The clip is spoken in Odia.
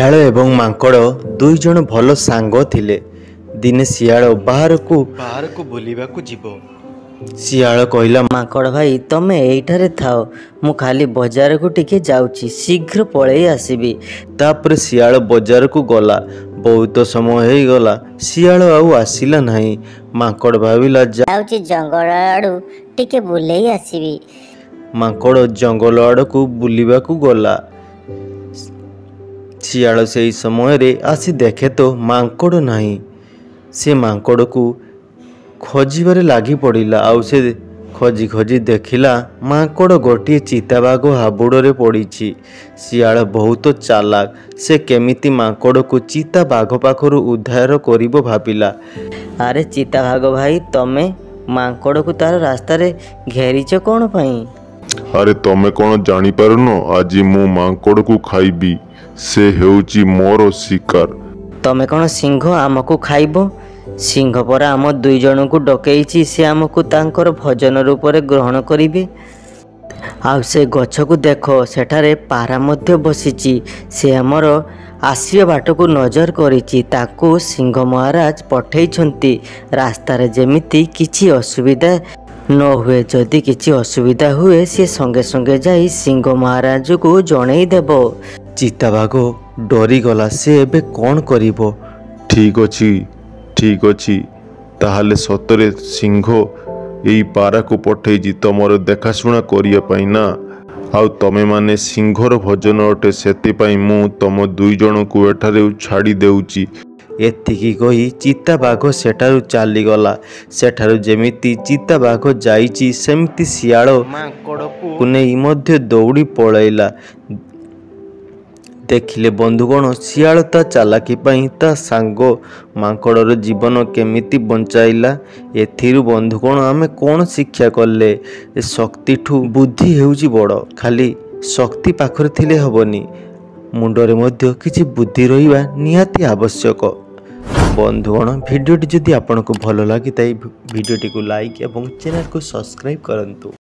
ଶିଆଳ ଏବଂ ମାଙ୍କଡ଼ ଦୁଇ ଜଣ ଭଲ ସାଙ୍ଗ ଥିଲେ। ଦିନେ ଶିଆଳ ବାହାରକୁ ବାହାରକୁ ବୁଲିବାକୁ ଯିବ। ଶିଆଳ କହିଲା, ମାଙ୍କଡ଼ ଭାଇ, ତମେ ଏଇଠାରେ ଥାଅ, ମୁଁ ଖାଲି ବଜାରକୁ ଟିକେ ଯାଉଛି, ଶୀଘ୍ର ପଳେଇ ଆସିବି। ତାପରେ ଶିଆଳ ବଜାରକୁ ଗଲା। ବହୁତ ସମୟ ହେଇଗଲା, ଶିଆଳ ଆଉ ଆସିଲା ନାହିଁ। ମାଙ୍କଡ଼ ଭାବିଲା, ଯାଉଛି ଜଙ୍ଗଲ ଆଡ଼ୁ ଟିକେ ବୁଲେଇ ଆସିବି। ମାଙ୍କଡ଼ ଜଙ୍ଗଲ ଆଡ଼କୁ ବୁଲିବାକୁ ଗଲା। ଶିଆଳ ସେଇ ସମୟରେ ଆସି ଦେଖେ ତ ମାଙ୍କଡ଼ ନାହିଁ। ସେ ମାଙ୍କଡ଼କୁ ଖୋଜିବାରେ ଲାଗି ପଡ଼ିଲା। ଆଉ ସେ ଖୋଜି ଖୋଜି ଦେଖିଲା ମାଙ୍କଡ଼ ଗୋଟିଏ ଚିତାବାଘ ହାବୁଡ଼ରେ ପଡ଼ିଛି। ଶିଆଳ ବହୁତ ଚାଲାକ। ସେ କେମିତି ମାଙ୍କଡ଼କୁ ଚିତାବାଘ ପାଖରୁ ଉଦ୍ଧାର କରିବ ଭାବିଲା। ଆରେ ଚିତାବାଘ ଭାଇ, ତମେ ମାଙ୍କଡ଼କୁ ତାର ରାସ୍ତାରେ ଘେରିଛ କ'ଣ ପାଇଁ? ଆରେ ତମେ କ'ଣ ଜାଣିପାରୁନ, ଆଜି ମୁଁ ମାଙ୍କଡ଼କୁ ଖାଇବି। ସେ ହେଉଛି ମୋର ଶିକାର। ତମେ କ'ଣ ସିଂହ ଆମକୁ ଖାଇବ? ସିଂହ ପରା ଆମ ଦୁଇ ଜଣଙ୍କୁ ଡକେଇଛି, ସେ ଆମକୁ ତାଙ୍କର ଭୋଜନ ରୂପରେ ଗ୍ରହଣ କରିବେ। ଆଉ ସେ ଗଛକୁ ଦେଖ, ସେଠାରେ ପାରା ମଧ୍ୟ ବସିଛି। ସେ ଆମର ଆସିବା ବାଟକୁ ନଜର କରିଛି। ତାକୁ ସିଂହ ମହାରାଜ ପଠେଇଛନ୍ତି ରାସ୍ତାରେ ଯେମିତି କିଛି ଅସୁବିଧା ନ ହୁଏ। ଯଦି କିଛି ଅସୁବିଧା ହୁଏ, ସେ ସଙ୍ଗେ ସଙ୍ଗେ ଯାଇ ସିଂହ ମହାରାଜକୁ ଜଣେଇ ଦେବ। ଚିତାବାଘ ଡରିଗଲା। ସେ ଏବେ କ'ଣ କରିବ? ଠିକ୍ ଅଛି, ଠିକ୍ ଅଛି, ତାହେଲେ ସତରେ ସିଂହ ଏଇ ପାରାକୁ ପଠେଇଛି ତମର ଦେଖାଶୁଣା କରିବା ପାଇଁ ନା? ଆଉ ତମେମାନେ ସିଂହର ଭୋଜନ ଅଟେ, ସେଥିପାଇଁ ମୁଁ ତମ ଦୁଇ ଜଣଙ୍କୁ ଏଠାରେ ଛାଡ଼ି ଦେଉଛି। ଏତିକି କହି ଚିତାବାଘ ସେଠାରୁ ଚାଲିଗଲା। ସେଠାରୁ ଯେମିତି ଚିତାବାଘ ଯାଇଛି, ସେମିତି ଶିଆଳ ମାଙ୍କଡ଼କୁ ନେଇ ମଧ୍ୟ ଦୌଡ଼ି ପଳାଇଲା। ଦେଖିଲେ ବନ୍ଧୁଗଣ, ଶିଆଳ ତା ଚାଲାକି ପାଇଁ ତା ସାଙ୍ଗ ମାଙ୍କଡ଼ର ଜୀବନ କେମିତି ବଞ୍ଚାଇଲା। ଏଥିରୁ ବନ୍ଧୁଗଣ ଆମେ କ'ଣ ଶିକ୍ଷା କଲେ? ଶକ୍ତିଠୁ ବୁଦ୍ଧି ହେଉଛି ବଡ଼। ଖାଲି ଶକ୍ତି ପାଖରେ ଥିଲେ ହେବନି, ମୁଣ୍ଡରେ ମଧ୍ୟ କିଛି ବୁଦ୍ଧି ରହିବା ନିହାତି ଆବଶ୍ୟକ। ବନ୍ଧୁଗଣ, ଭିଡ଼ିଓଟି ଯଦି ଆପଣଙ୍କୁ ଭଲ ଲାଗିଥାଏ, ଭିଡ଼ିଓଟିକୁ ଲାଇକ୍ ଏବଂ ଚ୍ୟାନେଲକୁ ସବସ୍କ୍ରାଇବ୍ କରନ୍ତୁ।